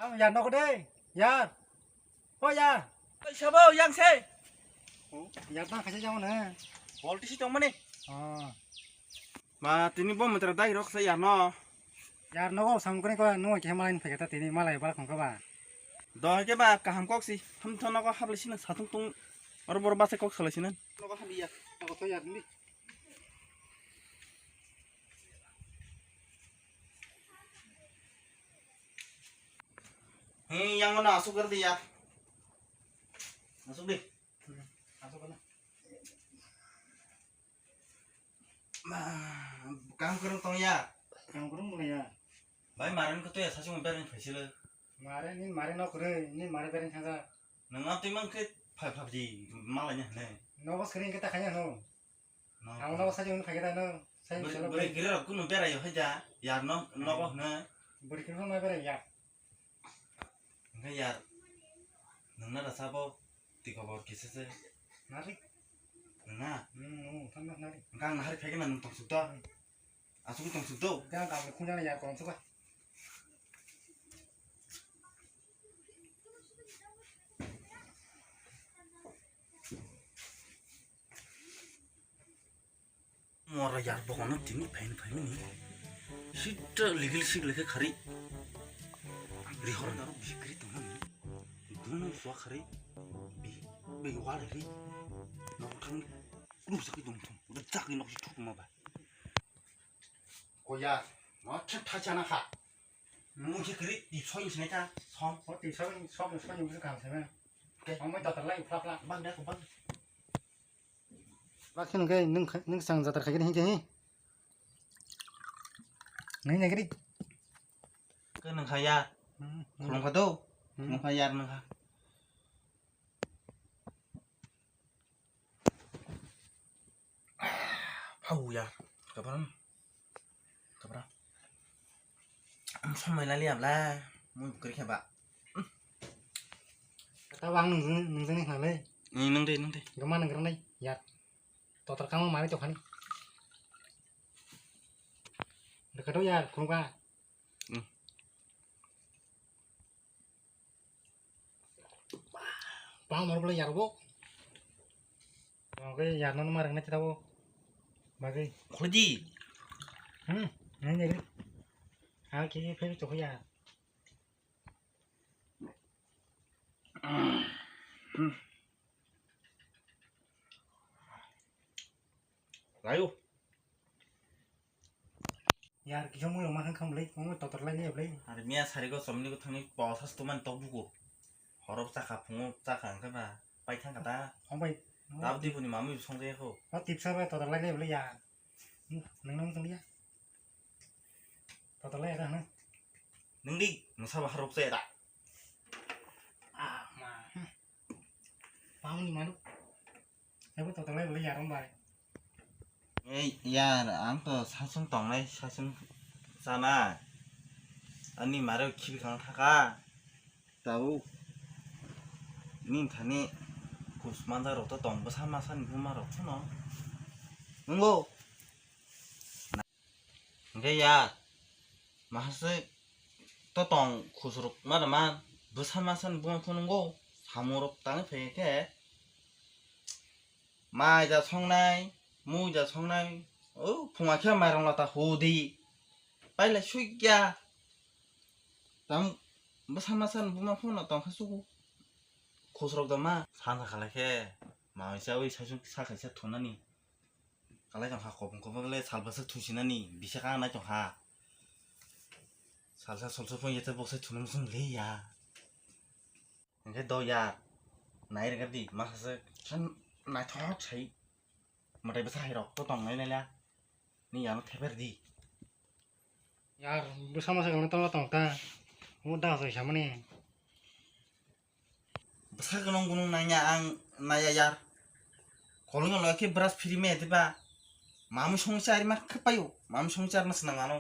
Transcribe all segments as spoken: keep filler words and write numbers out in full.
Ang yar nogo de, yar. O yar. Oi, sabo, yang se. O, yar tang kaisa jang ne. Bol tisi tong mani. O. Ma, tini bo mitra dai rok se yar no. Yar nogo sam kore ko, no ke malai phai ta tini malai bal khong ka ba. Do ke ba kaham kok si. Ham tho nogo hap le sina satung tung. Or bor ba se kok salai sina. Nogo ham ya. Nogo to yar ni. He, yang mana asuk kerdi ya? Asuk di. Asuk kana? Ma, kam kereng tong ya? Kam kereng mana ya? Bai maren ko to ya sasung beren phaisile. Mare ni mare no kure, ni mare beren thangka. Nang atui mang ke phai phai di malai ne ne. Nogo sering kita kaya no. Ang nogo sajung phai kita no. Sai beri, selo beri beri. Gira rok kunu berai yo haja. Yar no nogo ne. Beri kunu ma berai ya. Hingke yar. Nang na rasa bo. Tiko bor kisa se. Nari. Nang na. Hmm, hmm, tang nari. Hingke ang nahari phai ke nang tong suk to. Asuk tong suk to. Hingke ang kang khung jana yar kong suk a. Mora yar bokono tini phaini phaimani. Sita ligil sik lekhe khari. Rihor naro bisi kri tongmani. Dunu swa khari. Bi, bi wal ri. Nok thang. Lu sakhi dong thong. Udah jak nok si thuk ma ba. Koya. Ma thak thak chana kha. Mungsi kri di soi sini ta. Som. O ti soi som soi ni kam sini. Oke. Omai tatar lai phla phla. Bang da ko bang. Bakhe nung khe nung kha-, nung sang jatar khaikhe hinkhe hi. Nai nai giri. Khe nung kha ya. Hmm, hmm. Khulum kha do. Hmm. Nung kha ya nung kha. Phau ya. Kabaram. Kabra. Am somai lali abla. Mui bukri khe ba. Kata bang nung nung jani khnale. Ni nung de nung de. Gama nung granai ya. Totor kama mari to khani. Dekha do ya khunga. Hmm. Bang mor bole yarbo. Oke, yarno ma rang na chita bo. Bagi. Khulidi. Hmm, nai nai. Ha ki ki phai to ya. Layo. Yar kisa mui rok ma khan khamlai, omo totor lai ni blai. Are miya sari go somni go thangni posa stuman tok buku. Horop chakha phungo chakha hwnkhe ba pai thangkha ta. Hong bai. Tab di buni mamui song jaya kho. O tipsa bai totor lai ni blai ya. Nang nang tong ya. Totor lai ya na. Nang di, nang sabo harop chaya da. Ah, ma. Pamuni manu. Ebo totalai bole yarom bai. Ei yar, ang to sasung tongnai, sasung sana. Ani mare khibi khang thaka. Tau. Ning thani kus manja rok to tong bwsa masa ni buma rok phano. Nungo. Hingke ya, mahaswk to tong khusruk ma rwma, bwsa masa ni buma phunukgo, samung rok tangwi phai khe, mai ja songnai, mui ja songnai, o phunga khe mairang lata hudi, pailai sui ya, tam bwsa masa ni buma phano tong khe sugo, khusrok da ma, sanja khalai khe, mai chawi saichung sa kaisa thunani. Kalai tongkha, kopong kopong le sal bwswk thusinani bisa ka nai tongkha. Salsa solsa phung yete bokse thunung sung le ya. Hingke do ya. Nai rega di, ma khase khan naithok sai. Mwtai bwsa hai rok to tong nai nai la. Ni ya no theper di. Yar, bwsa masa kang tong tong ta. Mo da sai samani. Bwsa gwnang gunung nangya ang naya yar. Kolong lo khe brush phiri me diba. Mamui songcha ari ma khe payo. Mamui songcha ari ma swnang ano.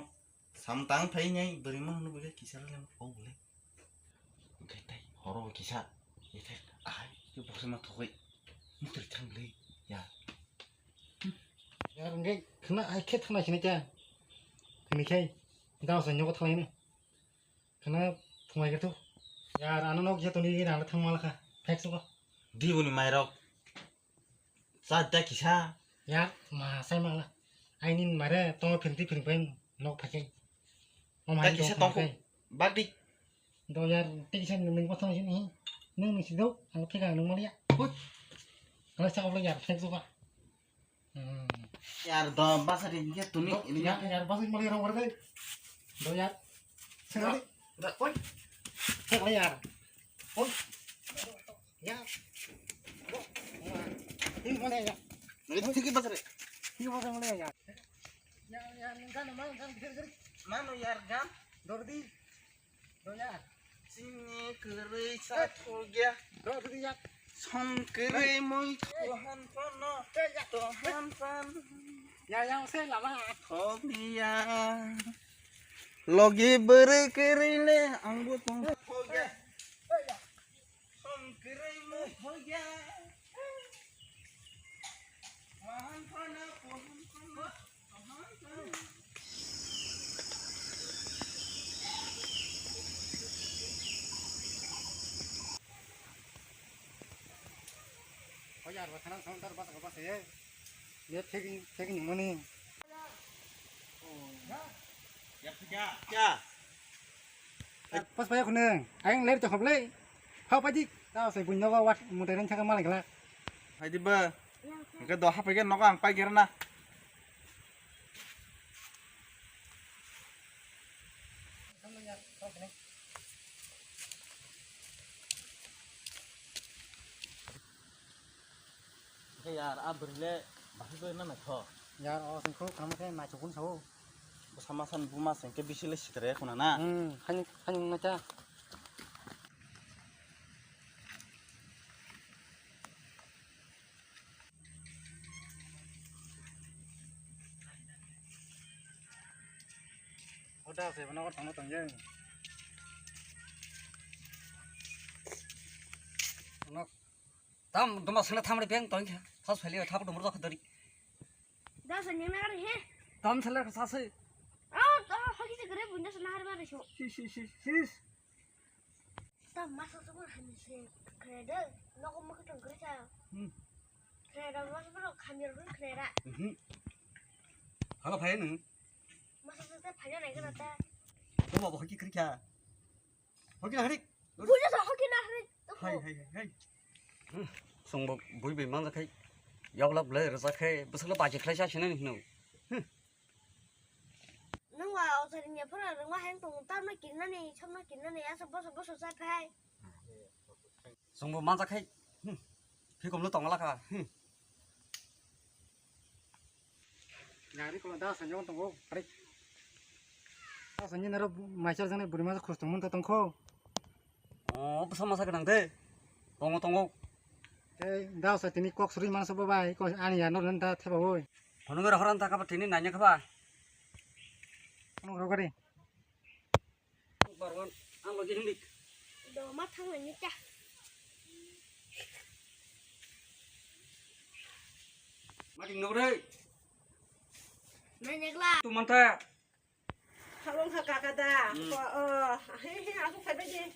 Sam tang phai nai bwrwi ma hwnwi bwle kisa le mo pau bwle. Hwnkhe tai horo kisa. Ite ai ke bokse ma thogoi. Mutri thang le ya. Yar hwnkhe khna ai khe thana sini kya. Khni khai. Dao sa nyogo thalai ni. Khana phungai khe tu. Yar, ano nok je toni rang thang mala kha. Phek suko. Di uni mairok. Cha da kisa. Yar, ma sai mala. Aini mare tongo phirti phirpai nok phai kai. O mai Da kisa tong tong phai. Bak di. Do yar, te kisa nung nung bosong sini. Nung nung sido, ang phek ang nung maliya. Hut. Kalau sa ko yar, phek suko. Hmm. Yar do basa ri ge tuni Do, ini ya, ya. Yar, basa mali rong warga. Do yar. Sengali. Da, oi. Sengali yar. Oi. Ya. Do. Ini mana ya? Ini tiki basa ri. Ini mana mana ya? Ya, ya, nengkan mana, nengkan gede gede. Mana yar gan? Dordi. Doya. Chini kwrwi chathokya. Do, do, ya. Song kwrwi mui tohan phano. Doya. Tohan phan. Ya, ya, se lama. Thokya. Logi bwrwi kwrwi le angbo tong thokya. Doya. Song kwrwi mui thokya. Wahan phano, pohan phano. Koyar ba thanang song tar basa basa ye. Ye thik thik ni mani. Ya. Ya. Pas paya khuneng, ayang ler chokop le. Hau paji, tao sai buin nogo wat mutai reng chaka malai gela. Hai di ba. Engke do hapai ke nogo ang pai gerna. Engke yar, a bwrwi le bahai bai na naithok. Yar, o sengkho khamkhe naichukun sao. Bwsa masa ni buma se hwnkhe bisi le sitre khuna na. Hmm, hani, hani wngna cha. Hoda se bono tongna tongya. Nok. Tam duma sene thamri beng tong kha. Thas phali thap dum ro khadari. Da sa nyana gari he. Tam sele sa se. Ah, to hoki se gare bunda sa nahar bare so. Si, si, si, si. Ta masa sa ko hani se. Kre de. Noko mo ko tong kre sa. Hmm. Kre da masa ko khami ro kre da. Mhm. Hala phai nung. Masa sa ta phai na nai kana ta. Duma bo hoki kre kha. Hoki na harik. Buja sa hoki na harik. Hai, hai, hai, hai. Songbo bui bai manja khai. Yaglak ble rwjak khai. Bwswkle baji khlai sa sinani hino. Nung wa o sari nya phara rwngma hai tong tam na kinani, cham na kinani, asa boso boso sa khai. Songbo manja khai. Phikom lo tongla kha. Nari kola da sanjong tongo, ari. Da sanjong naro maichar jani buri masa khus tongmon ta tongkho. Oh, bwsa masa gwnang de. Tongo, tongo. Tei da sa tini kok suri mansa bo bai, ko ani ya nor da theba oi. Phone gora horan ta kaba tini nanya kaba. Phone gora gari. Borgon, ang lagi hindik. Do ma thang ni cha. Mati nore. Nanyakla. Tu mantha. Halong kha kaka da. Hmm. Ko, oh, he, he, aku kha de.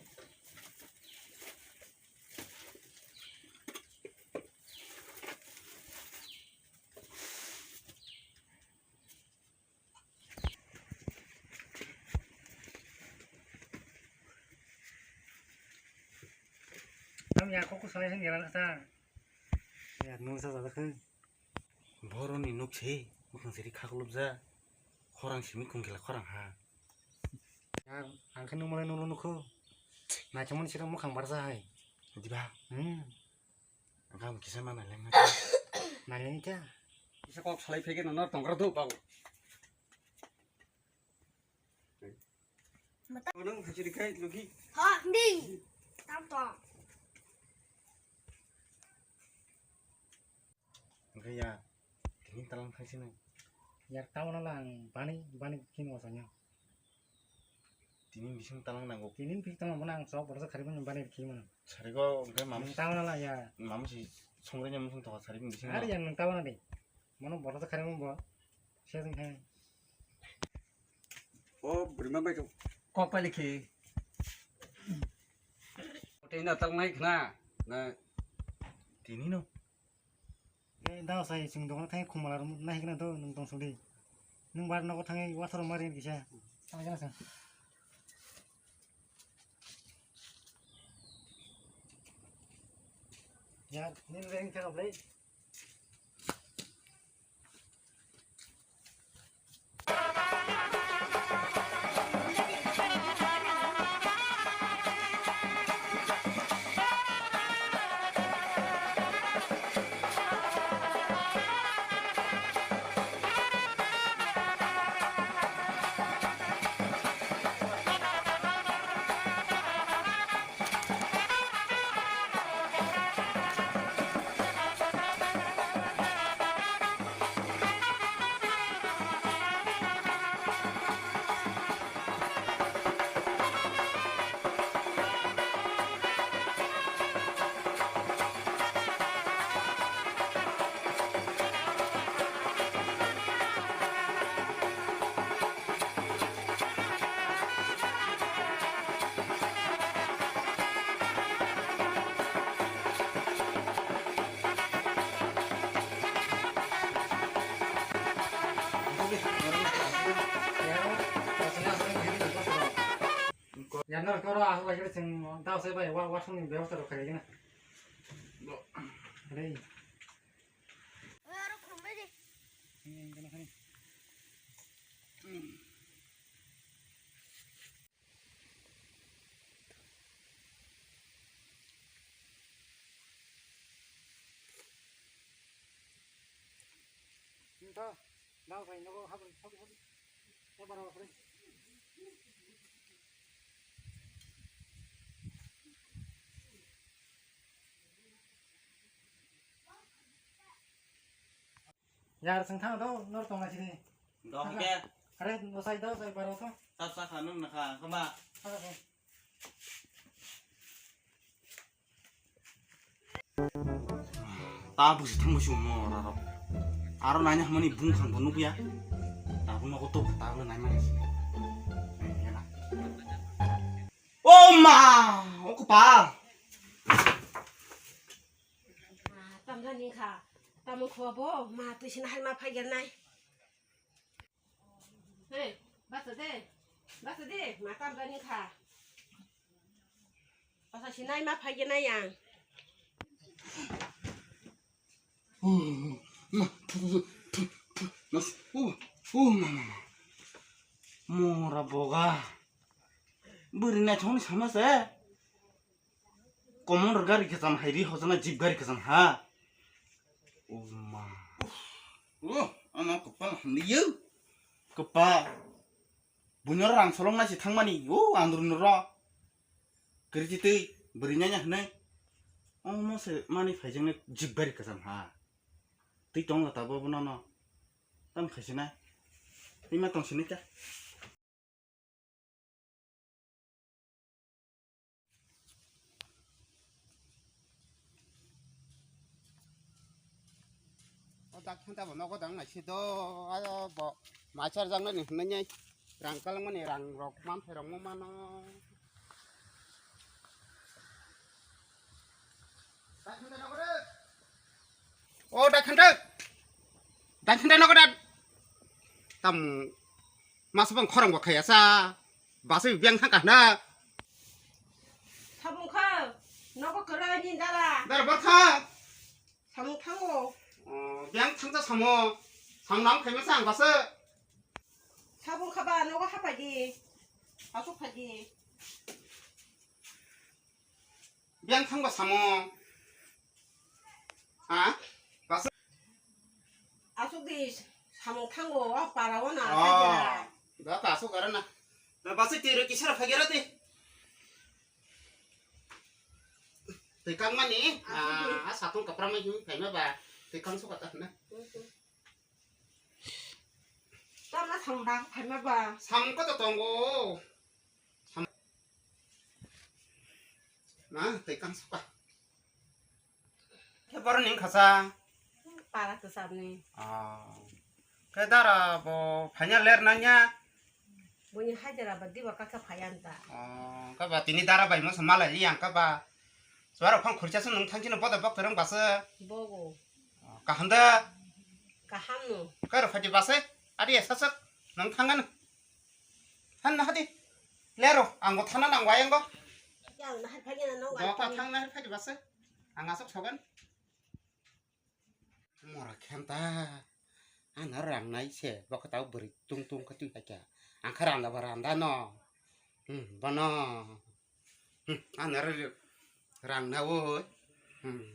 Tam ya kok sai hin ya sa. Ya nung sa sa khe. Boroni nuk se, mukhang siri khaklubja. Khorang simi khungkila khorang ha. Ya, ang khe nung malai nung nukho. Naichomani sira mukhang barsa hai. Diba? Hmm. Ang khe kisa ma naileng na. Naileng kya? Kisa kok salai phege no nor tongkra do babu. Mata. Nung hachiri khai logi. Ha, hindi. Tam to. Hingke ya, tini talang khai sini. Ya, tahu na lang, bani, bani kini wasanya. Tini bising talang nanggo. Tini bising talang mana ang sok, borok khari mana bani kini mana. Sarigo, hingke mam. Tahu na lang ya. Mam si, songre nyam song toka sari bising. Hari ya, nang tahu na deh. Mana borok khari mana bo. Saya sing hai. O bwrwima bai kok pai likhi. Tei na tang nai khna na tini no. Eh, dao sai chwng dogano thangwi khumala rwmwk nai khna do nwng tong sudi. Nwng bar nogo thangwi wathor mari kisa. Thang jana sa. Yar, nini reng thang ablai. Yang nor koro aku lagi sing tahu saya bai wa wa sung ni bewasta ro kare gina. Re. Nto, dao phai nogo habri, habri, habri. Ebar habri. Yar sing thang do, nor tong na sini. Dong ke. Are, no sai do, sai baro to. Sab sa kha nung na kha, kama. Kha, kha. Ta busi thang busi mo ra ro. Aro nanya mani bung khang bo nukya. Ta bung nogo to ta bung nanya mani. Eh, ya na. Oh ma, o kapa. Tamjani kha. Tamo kho bo, ma twi sina hai ma phai gel nai. Hey, basa de, basa de, ma tamjani kha. Basa sinai ma phai gel nai yang. Mora boga. Bwrwi naithokni sama se. Commander gari kwcham hai ri hojana jeep gari kwcham ha. O ma. O, ano kwpal hamliyo. Kwpal. Buino rang solong nai se thangmani. O, andrun ro. Kwrwi twi bwrwi nanya hwnwi. Omo se mani phaijaknai jeep gari kwcham ha. Twi tongo tabuk bono no. Tam khaisina. Twi ma tong sini kha. O dak thanta bo nogo dang nai se do, ayo bo ma charjak nani hwnwi nai rang kalangmani rang rok man phai rok mo mano. O dak thanta, dak thanta nogo da tam. Masa bang khorang bo khaya sa. Basa biyang thang kahna. Sabung kha. Nogo kwrwi ni dala. Dar bar kha. Samung thango. Oh, biyang thang sa samo. Samung nang khaima sa ang basa. Sabung kha ba nogo hapai di. Asuk phai di. Biyang thang ba samo. Ha? Basa. Asuk di samung thango, o para o na, oh, hajira. Da ta asuk ara na. Da basa tiro kisara phagera te. Tei kang mani, asuk di. Ah, a satung kapra mai him phaima ba. Tei kang sukata na. Tama samung bang phaima ba. Samung kota tongo. Sam-, na, tei kang sukha. Khe borok ni wngkha sa? Para kwcham ni. Oh. Khe dara bo phaina ler nangya? Boni hajira ba diba kakhe phaiya nta. Oh, khe ba tini dara bai moso malai li ang khe ba. Chubarok phang khurcha se nwng thang chini boda bok torong basa. Bogo. Kaham da? Kaham no. Karo phati basa? Adi esa sak nwng thang ano. Han na hadi. Lero, ang bo thana nang wayang go. Yang na hai phagi na no. Doka thang na hai phati basa. Ang asok sogan. Mora khenta. Ano rang nai se, bokhe tau bwrwi tung tung khe twi kha kya. Ang khe randa ba randa no. Hmm, bono. Hmm, ano rang na o. Hmm.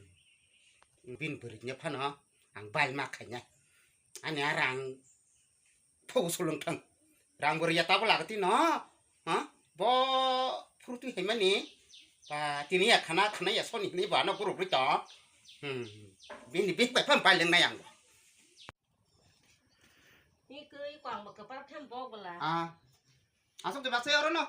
Bin bwrwi ne phano ang bai ma khainai. Ani a rang Phogo solong thang. Rang bo riya tabo lagati no. Ha? Bo phuru twi hai mani. Ba tini ya khana khana ya soni hini ba no guru guru to. Hmm. Bini bih bai pham bai leng nai ang. Ni koi kwang ba kapar tham bok bala. Ah. Asok de ba se oro no.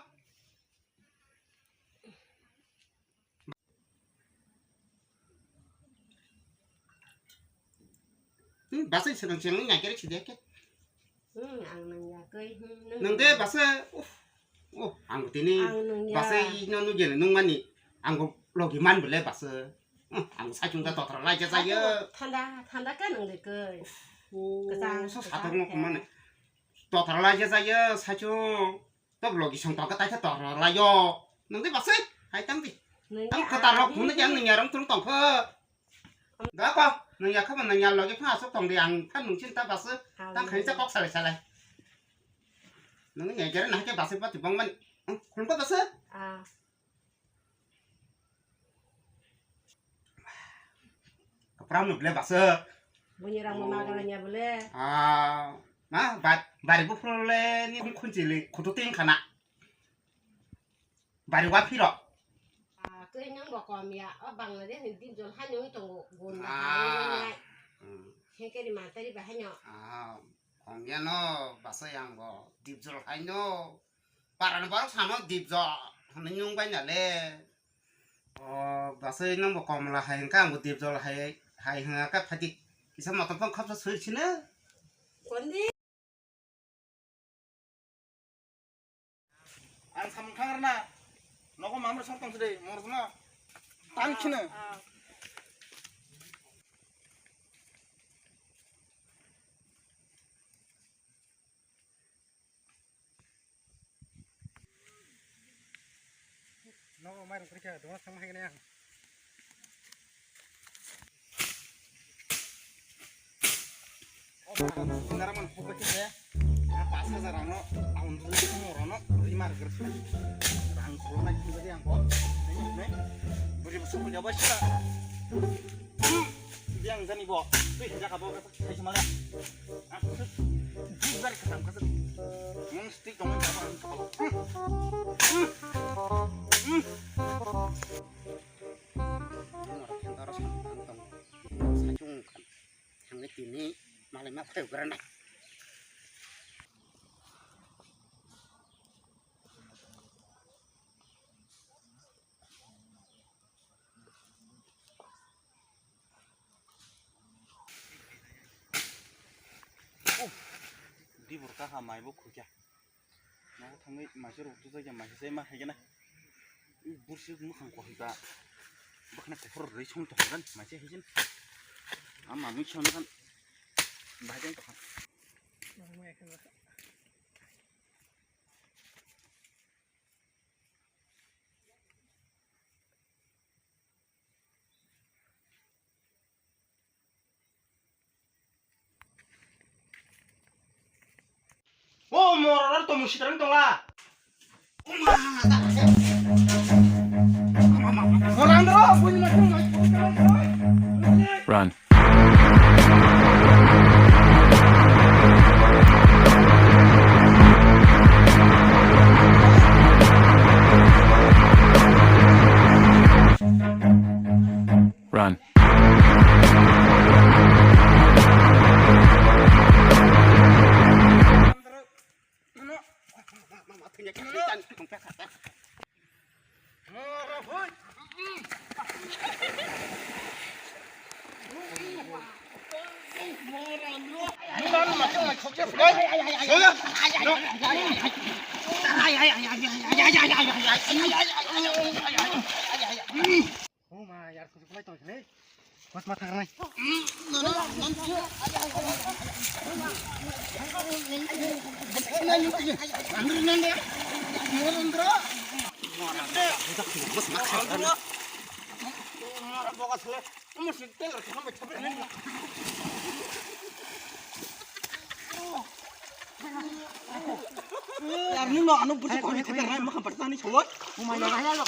Hmm, basa iswrang chengni naikerek sidi ake. Hmm, ang nang ya koi. Hmm, nang Nang de ya. Basa, uh, uh, ang tini Ang nang ya. Basa ino nugel nung mani, ang logi man bole basa. Hmm, ang sachung da totra lai ja Sachung jaya. Thanda, thanda ka nang de koi. Uh, Kachang, so kachang satung mo khe. Kumane. Totra lai ja jaya, sachung. Tok logi song tong ka taisa tor layo. Nang di basai, hai tang di. Nang Tang di ka tar rok ang phun yang nang yarang tung tong kha. Da pa, nang ya kha nang ya logi pha sok tong di ang pha nung chin ta bas. Ang Tang khain sa kok salai salai. Nang ni ya jare na ke bas pa ti bang man. Hmm, khun pa bas. Ah. Kapram no ble basa. Buini rang Oh. Magalanya bole. Ah, ma ba-, bari buphro le ni khunchi le khutu ting khana. Bari wa phiro. Ah, koi nang bo kom ya. O Bangladesh ni din jol ha nyong tongo gun ba Ah. ha nyong. Hmm. Hengke ni mantari ba ha nyong. Ah, kom ya no basa yang bo dip jol ha nyong. Parani borok sano dipjol hwnwi nung bai na le. O bwsai nang bo komla hai hwnka, ang bo dipjol hai, hai hwnka khe phaidi kisa motom phang khopsa soi sino. Kondi? Ang samung thang rwna. Nogo mamre sok tong side, morjma. Tang sino. Ah, ah. Nogo mairung kwrwi kha, dongna thangma hai khe ang. O ba, nara man phoboi khe, a pash hajar rang no, aun rwi thangma rang no, rwi mar gr sa. Rang khulumnai thang jadi ang ko. Nai, nai. Buri bwswk buja bai sa. Yang jani bo, twi hwnjak abo, kaisa male. Bujari khatam kasa. Nung stick tongmani kasa. Nung oro khe oro samung tang tongo. Sachung wngkha. Thangwi tini malai ma phai ugra nai. Dibor kaha mai bo khukya. Nogo thangwi maisa rok tujakya, maisa se ma hai gana. Bursi mukhang kohoi ba. Bakhna kophor rwi song tong gan maisa hai gana. Ama mui song gan. Bahai tong tong. O moror to musi tarang tongla. Run. Run. Bos ma thangnai. Yar, nwng no ano buji kori thakar nai, makha barsa ni sawai. Umai no haya lo.